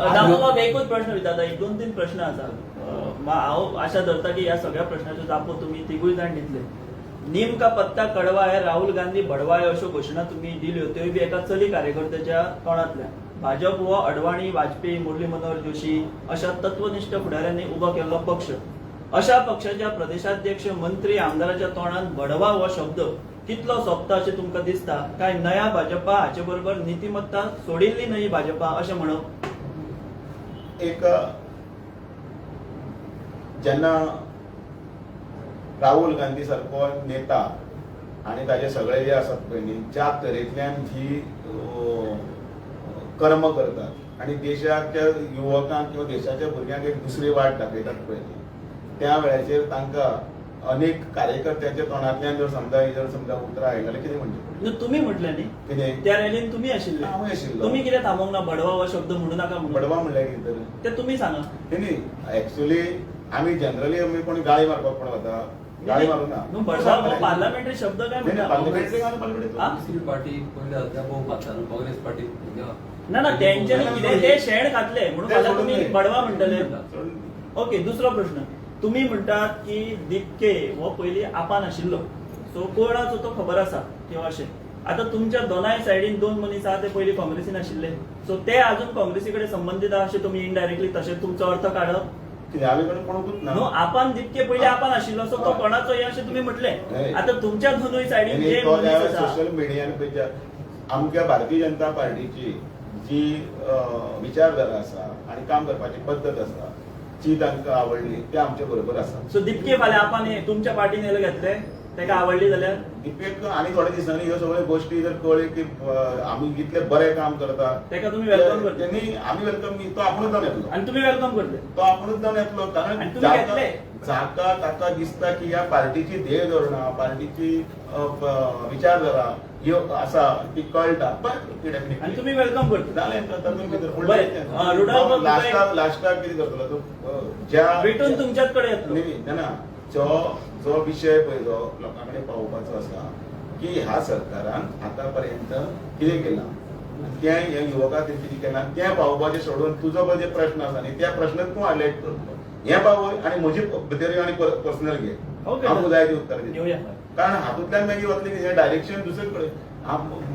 दामू एकूच प्रश्न विचारता, एक दोन तीन प्रश्न आसा. हांव आशा धरता की ह्या सगळ्या प्रश्नाच्यो जापो तुमी तिगूय जाण दितले. नीम का पत्ता कडवा है, राहुल गांधी भडवा है अश्यो घोशणा तुमी दिल्यो, त्योय बी एका चली कार्यकर्त्याच्या तोंडांतल्यान. भाजप हो अडवाणी, वाजपेयी, मुरली मनोहर जोशी अशा तत्वनिष्ठ फुडाऱ्यांनी उबो केल्लो पक्ष. अशा पक्षाच्या प्रदेशाध्यक्ष, मंत्री, आमदाराच्या तोंडात भडवा हो शब्द कितलो सोबता अशें तुमकां दिसता? काय नया भाजपा हाचे बरोबर नीतिमत्ता सोडिल्ली न्हय भाजपा अशें म्हणप? एक जेन्ना राहुल गांधी सारको नेता आनी ताजे सगळे जे आसात पळय न्ही, ज्या तरेंतल्यान जी कर्म करतात आनी देशाच्या युवकांक किंवा देशाच्या भुरग्यांक एक दुसरी वाट दाखयतात पळय न्ही, त्या वेळाचेर तांकां अनेक कार्यकर्त्यांच्या तोंडांतल्यान जर समजा ही जर समजा उतरां आयली जाल्यार कितें म्हणचें? न्हू, तुमी म्हटलें न्ही. कितें? त्या रॅलीन तुमी आशिल्ले. हांवूय आशिल्लो. तुमी कितें थांबोवंक ना भडवा हो शब्द म्हणू नाका म्हणून? बडवा म्हणल्यार कितें तर? ते तुमी सांगा. न्ही न्ही, एक्चुअली आमी जनरली आमी कोणी गाळी मारपाक कोण वता? गाळी मारूं ना. न्हू, भडवा हो पार्लमेंटरी शब्द काय नाही, म्हणटा? पार्लमेंटरी आनी पार्लमेंटरी. हा? दुसरी पार्टी पयली सध्या भोव मारता न्हू, काँग्रेस पार्टी. ना ना, तेंच्यांनी कितें ते शेण खातले म्हणून ते फाल्यां सोडून तुमी दी. बडवा म्हणटले. सोडून दी. ओके, दुसरो प्रश्न. तुम्ही म्हणटात की दिपके हो पयलीं आपान आशिल्लो, सो कोणाचो तो खबर आसा किंवा अशें. आतां तुमच्या दोनाय सायडीन दोन मनीस आहा ते पयलीं काँग्रेसीन आशिल्ले, सो ते अजून काँग्रेसी कडेन संबंदीत आहा अशें तुमी इनडायरेक्टली तशें तुमचो अर्थ काडप? कितें आमी कडेन कोणूच ना. न्हू, आपान दिपके पयलीं आपान आशिल्लो, सो तो कोणाचो हे अशें तुमी म्हटलें. हय. आतां तुमच्या दोनूय सायडीन आनी जे तो मनीस आसा सोशल मिडियान पळय, आमच्या भारतीय जनता पार्टीची जी विचारधारा आसा आनी काम करपाची पद्दत आसा जी तांकां आवडली, ते आमच्या बरोबर आसा. सो दिपके फाल्यां आपान हे तुमच्या पार्टीन येयले घेतले, ताका आवडली जाल्यार? इफेक्ट आनी थोड्या दिसांनी ह्यो सगळ्यो गोश्टी जर कळ्ळ्यो की आमी कितले बरें काम करता, ताका तुमी welcome करतले? तेणी आमी welcome न्ही, तो आपुणूच जावन येतलो. आनी तुमी welcome करतले? तो आपुणूच जावन येतलो, कारण आनी तुमी जाका घेतले? जाका ताका दिसता की ह्या पार्टीची ध्येय धोरणां, पार्टीची विचारधारा ह्यो आसा ती कळटा, पण ती आनी डेफिनेटली तुमी welcome करतले? जालें तातूंत भितर. बरें, रुडॉल्फ बाब, लास्टाक लास्टाक कितें करतलो तूं ज्या भेटून तुमच्याच कडेन येतलो. न्ही न्ही, ना जो जो विशय पळय जो लोकां कडेन पावोवपाचो आसा की ह्या सरकारान आतां पर्यंत कितें केलां, तें ह्या युवकां खातीर कितें केलां तें पावोवपाचें सोडून तुजो पळय जे प्रश्न आसा न्ही, त्या प्रश्नाक तूं हायलायट करतलो. हें पावय आनी म्हजी भितर यो आनी पर्सनल घे. हांव तुका जाय ती उत्तरां दिता. घेवया. कारण हातूंतल्यान मागीर वतलें हें डायरेक्शन दुसरे कडेन.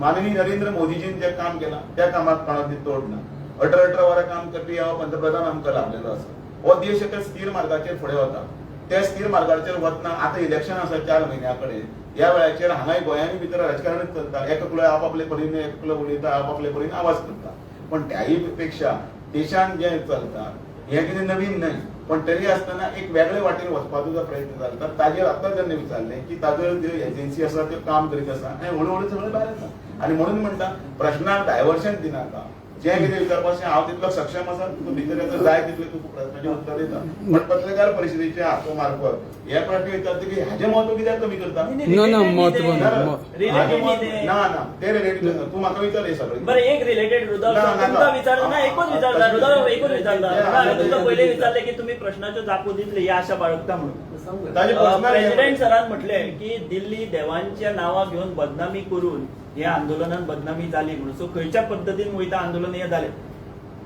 माननीय नरेंद्र मोदीजीन जें काम केलां त्या कामाक कोणाक ती तोड ना. 18 18 वरां काम करपी हो पंतप्रधान आमकां लाभलेलो आसा. हो देश एका स्थिर मार्गाचेर फुडें वता. त्या स्थिर मार्गाचेर वतना आतां इलेक्शन आसा 4 म्हयन्या कडेन. ह्या वेळाचेर हांगाय गोंयांनी भितर राजकारणच चलता. एकलो आपापले परीन एकलो उलयता, आपापले परीन आवाज करता. पण त्याही पेक्षा देशान जें चलता हें कितें नवीन न्हय, पण तरी आसतना एक वेगळे वाटेन वचपाचो जो प्रयत्न चलता ताजेर आतां जेन्ना विचारलें की ताजो ज्यो एजन्सी आसा त्यो काम करीत आसा आनी हळू हळू सगळें भायर येता. आनी म्हणून म्हणटा, प्रश्नाक डायवर्शन दिनाका. जें कितें विचारपाचें हांव तितलो सक्षम आसा, तुका भितर येता जाय तितलें तुका प्रश्नाचें उत्तर दिता. पण पत्रकार परिशदेच्या हातो मार्फत हे प्रश्न विचारता की हाजें म्हत्व कित्याक कमी करता? ना, ना, म्हत्व ना. रिलेटेड न्ही ते. ना ना, ते रिलेटेड तूं म्हाका विचार हे सगळें. बरं, एक रिलेटेड रुदोल्फ, ना, ना, तुमकां ना. विचारलं ना, एकूच विचारता रुदोल्फ, एकूच विचारता. ते हांवें तुमकां पयलीं विचारलें की तुमी प्रश्नाच्यो जापो दितले ही आशा बाळगता म्हणून. ताजे पर्सनल प्रेसिडेंट सरान म्हटलें की दिल्ली देवांच्या नांवा घेवन बदनामी करून हे आंदोलनान बदनामी जाली म्हणून. सो खंयच्या पद्दतीन वयता आंदोलन हें जालें,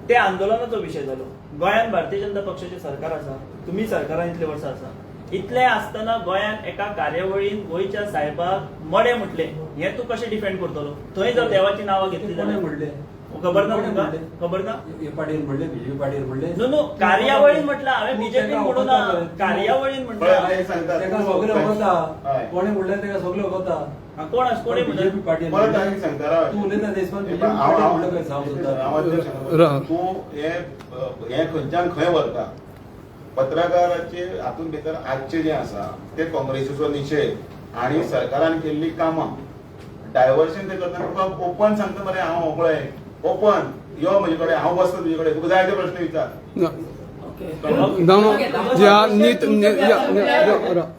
ते आंदोलनाचो विशय जालो. गोंयांत भारतीय जनता पक्षाचें सरकार आसा, तुमी सरकारान इतले वर्सां आसा, इतलें आसतना गोंयांत एका कार्यावळीन गोंयच्या साहेबाक मडें म्हटलें, हें तूं कशें डिफेंड करतलो? थंय जर देवाची नांवां घेतली कोणें जाल्यार? म्हणलें? खबर ना कोणें तुमकां? म्हणलें? खबर ना? हे पार्टीन म्हणलें, बीजेपी पार्टीन म्हणलें. न्हू न्हू, कार्यावळीन म्हटलं हांवें, तूं बीजेपीन ताका म्हणूं ना, वखता. कार्यावळीन पळय, म्हटलं. हांव सांगता. ताका सगळें वखता. हय. कोणें म्हणलें ताका सगळें वखता. हा, कोण कोणी म्हणलें? बीजेपी पार्टीन. परत हांव सांगता, राव. तूं उलयता देशमान हे बीजेपी पळय, पार्टीन म्हणलें खंय सांग सुद्दां. हांव अध्यक्ष सांगता. राव. तूं हे हे खंयच्यान खंय व्हरता पत्रकाराचे हातूंत भितर आजचे जे आसा ते काँग्रेसीचो निशेध आनी सरकारान केल्ली कामां डायवर्शन ते करतना तुका ओपन सांगता मरे. हांव पळय ओपन यो म्हजे कडेन, हांव बसता तुजे कडेन, तुका जाय ते प्रश्न विचार. ना. दामो, या नीत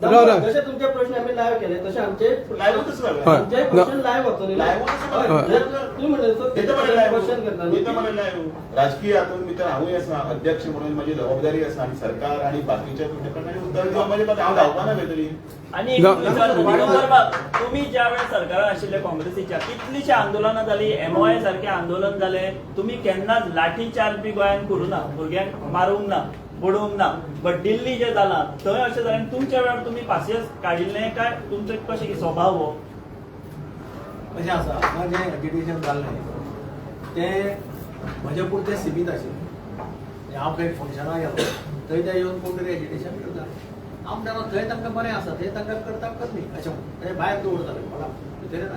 राव राव. जसे तुमचे प्रश्न आम्ही लाईव्ह केले तसे आमचे लायव्हच सगळें. हय. आमचे क्वेश्चन लाईव्ह वतले. लायव्हच सगळें. तुम्ही म्हणले तसं येता मरे लायव्ह. क्वेश्चन करता. येता मरे लायव्ह. राजकीय हातून भितर हांवूय आसा अध्यक्ष म्हणून म्हजी जबाबदारी आसा आनी सरकार आनी बाकीच्या तुमच्या कडल्यान उत्तर दिवप म्हजें, हांव धांवपाना खंय तरी. आणि एक विचारतो, दिगंबर बाब, तुम्ही ज्या वेळेस सरकारात आशिल्ले काँग्रेसीच्या, कितलीशी आंदोलनां जाली, एमओआय सारखे आंदोलन जाले, तुम्ही केन्नाच लाठी चार्ज बी गोंयांत करूं ना, भुरग्यांक मारूंक ना, बडोवंक ना, बट दिल्ली जे जाला थंय अशें जालें आनी तुमच्या वेळार तुमी पासियेंस काडिल्लें काय तुमचो कशें कितें स्वभाव हो? कशें आसा, हांगा जें एजिटेशन जाल्लें तें म्हज्या पुरतें सिमीत आशिल्लें. म्हणजे हांव खंय फंक्शनाक गेलो, थंय ते येवन कोण तरी एजिटेशन करता. हांव म्हणटालो, थंय तांकां बरें आसा, थंय तांकां करता करनी अशें म्हणून थंय भायर दवरताले कोणाक भितर ना.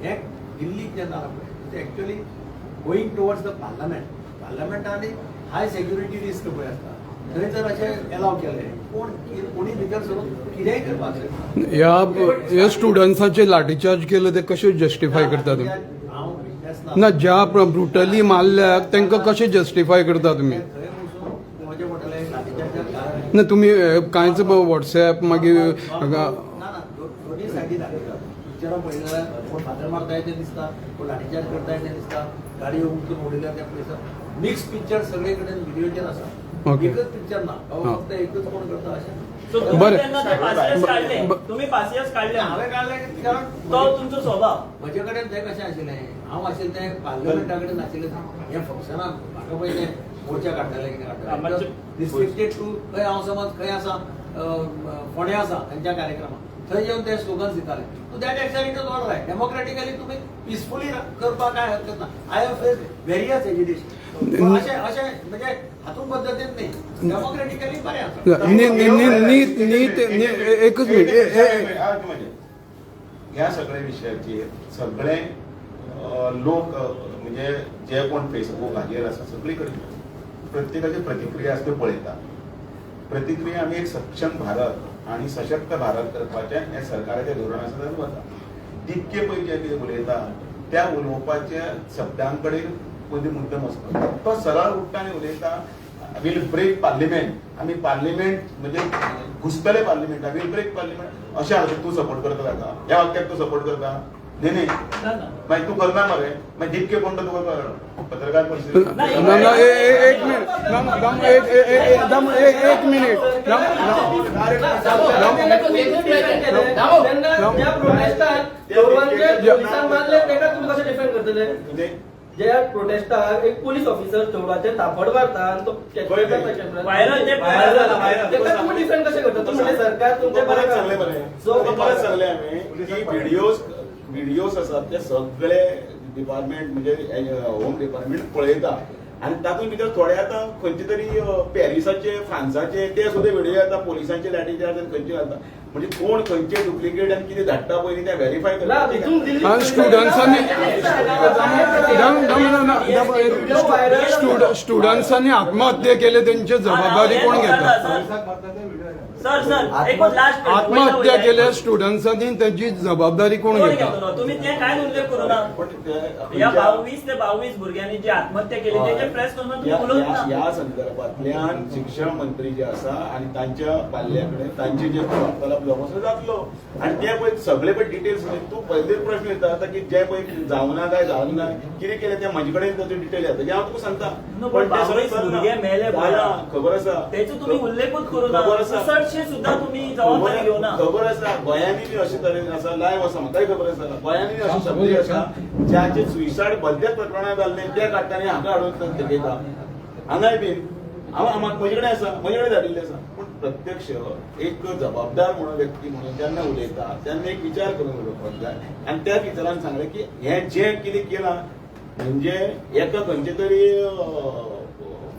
हें दिल्लीक जेन्ना जालां पळय, तें actually going towards the parliament, पार्लमेंटान high security risk पळय आसता, थंय जर अशें एलाव केलें, कोण कोणी भितर सरून कितेंय करपाक शकता. ह्या ह्या स्टुडंट्साचे लाठीचार्ज केलं ते कशें जस्टिफाय करता तुमी? हांव witness ना. ना, ज्या ब्रुटली मारल्याक तांकां कशें जस्टिफाय करता तुमी? थंय वचून पळोवचें पडटलें लाठीचार्ज. ना, तुमी कांयच वॉट्सॅप मागीर ना ना, दोन्ही सायडी दाखयता. पिक्चरां पळयली जाल्यार कोण फातर मारताय ते दिसता, कोण लाठीचार्ज करताय ते दिसता, गाडी उमथून उडयल्या ते पळयता. मिक्स पिक्चर सगळे कडेन व्हिडिओचेर आसा. एकच पिक्चर ना बाबा, फक्त एकच कोण करता अशें. सो तुम्ही बरें. तेन्ना ते पासियेंस काडले, तुम्ही पासियेंस काडले? हांवें काडलें कारण तो तुमचो स्वभाव. म्हजे कडेन तें कशें आशिल्लें, हांव आशिल्लें तें पार्लमेंटा कडेन आशिल्लें. हें फंक्शनाक म्हाका पळय तें मोर्चा काडटाले, कितें काडटाले, रिस्ट्रिक्टेड टू खंय हांव समज खंय आसा, फोंड्या आसा खंयच्या कार्यक्रमाक, थंय येवन ते स्लोगन्स दिताले. To that extent it was all right. Democratically तुमी पिसफुली करपाक काय हरकत ना. I have face various agitation अशें अशें, म्हणजे हातूंत पद्दतीन न्ही, डेमोक्रेटिकली बरें आसा. नीत नीत एकच मिनिट. ह्या सगळ्या विशयाचेर सगळे लोक, म्हणजे जे कोण फेसबूक हाजेर आसा, सगळी कडेन प्रत्येकाची प्रतिक्रिया आसा त्यो पळयता. प्रतिक्रिया आमी एक सक्षम भारत आनी सशक्त भारत करपाचें हें सरकाराचें धोरण आसा, तातूंत वता. तितके पळय जे कितें उलयता त्या उलोवपाच्या शब्दां कडेन पयलीं मुद्दम वचपाक. तो सरळ उठ्ठा आनी उलयता, वील ब्रेक पार्लिमेंट, आमी पार्लिमेंट म्हणजे घुसतले पार्लिमेंटा, वील ब्रेक पार्लिमेंट अशें आसा. तूं सपोर्ट करता ताका? ह्या वाक्याक तूं सपोर्ट करता? न्ही न्ही. ना ना. मागीर तूं करना मरे. मागीर दिपके कोण तो तुका पत्रकार परिशदेक? ना ना, एक मिनिट दामू, दामू, एक एक दामू, एक एक मिनिट दामू. तेन्ना ज्या प्रोटेस्टाक चेडवांचे पोलिसान मारले तेका तुमी कशें डिफेंड करतले? म्हणजे ज्या प्रोटेस्टाक एक पोलीस ऑफिसर चेडवाचेर थापड मारता आनी तो व्हायरल ते व्हायरल जाला, तेका तुमी डिफेंड कशें करता? तुमी म्हणलें सरकार तुमचें परत सांगले मरे. सो परत सांगले हांवें की व्हिडिओज व्हिडिओज आसात ते सगळे डिपार्टमेंट, म्हणजे होम डिपार्टमेंट पळयता आनी तातूंत भितर थोडे आतां खंयचे तरी पॅरिसाचे, फ्रांसाचे ते सुद्दां व्हिडिओ येता, पोलिसांचे लाठीचार्ज आनी खंयचे घालता. म्हणजे कोण खंयचे डुप्लिकेट आनी कितें धाडटा पयलीं तें व्हेरीफाय ना, करपाचें. तितून दिल्ली स्टुडंट्सांनी, स्टुडंट्सांनी आत्महत्या केली तेंची जबाबदारी कोण घेता? सर, सर, एक लास्ट. आत्महत्या केल्या स्टुडंट्सांनी, त्याची जबाबदारी कोण कोण घेता? घेतलो? तुम्ही ते काय उल्लेख करू ना. पण ते या 22 ते 22 भुरग्यांनी जी आत्महत्या केली तेचे प्रेस कॉन्फरन्स तुम्ही उलोवंक ना. ह्या संदर्भातल्यान शिक्षण मंत्री जे आसा आनी तांच्या पाल्या कडेन तांचे जे वार्तालाप जावप आसा जातलो आनी ते पळय सगळे पळय डिटेल्स. तूं पयलीच प्रश्न विचारता आता की जे पळय जावना काय जावना, कितें केलें तें म्हजे कडेन ताचे डिटेल येता जे हांव तुका सांगता. न्हू, पण ते सगळें 22 चल्लां. भुरगे मेले पळय. जालां, खबर आसा. तेचो तुम्ही उल्लेखूच करू ना. खबर आसा. चडशे सुद्धा तुम्ही जबाबदारी घेवना. खबर आसा, गोंयांनी बी अशे तरेन आसा, लायव्ह आसा, म्हाकाय खबर आसा, गोंयांनी बी अशे सगळे आसा ज्यांचे सुयसायड भलत्याच प्रकरणां जाल्ले, ते काडटा आनी हांगा हाडून दाखयता. हांगाय बीन हांव म्हजे कडेन आसा, म्हजे कडेन धाडिल्लें आसा. पूण प्रत्यक्ष एक जबाबदार म्हणून व्यक्ती म्हणून जेन्ना उलयता तेन्ना एक विचार करून उलोवपाक जाय. आनी त्या विचारान सांगलें की हें जें कितें केलां म्हणजे एका खंयचे तरी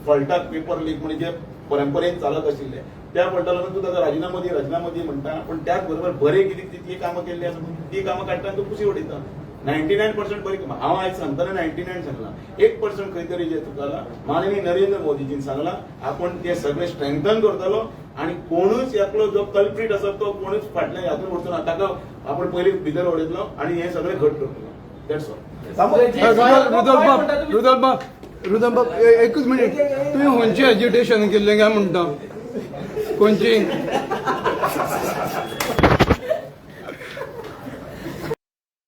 फॉल्टाक पेपर लीक म्हणजे परंपरेन चालत आशिल्ले त्या फॉल्टा लागून तूं ताका राजिनामो दी, राजिनामो दी म्हणटा, पूण त्याच बरोबर बरें कितें तितलीं कामां केल्लीं आसा, ती कामां काडटा आनी तूं कुशी उडयता. 99% बरी कामां. हांव आयज सांगतना 99 सांगलां, 1% खंय तरी जें चुकलां. माननीय नरेंद्र मोदीजीन सांगलां, आपूण ते सगळें स्ट्रेंथन करतलो आनी कोणूच एकलो जो कल्प्रीट आसा तो कोणूच फाटल्यान हातून उरचो ना, ताका आपूण पयलीं भितर उडयतलो आनी हें सगळें घट करतलो. That's all. रुदलबाब, रुदलबाब, रुदलबाब, एकच मिनिट. तुम्ही खंयची एज्युटेशन केल्लें काय म्हणटा? खंयची?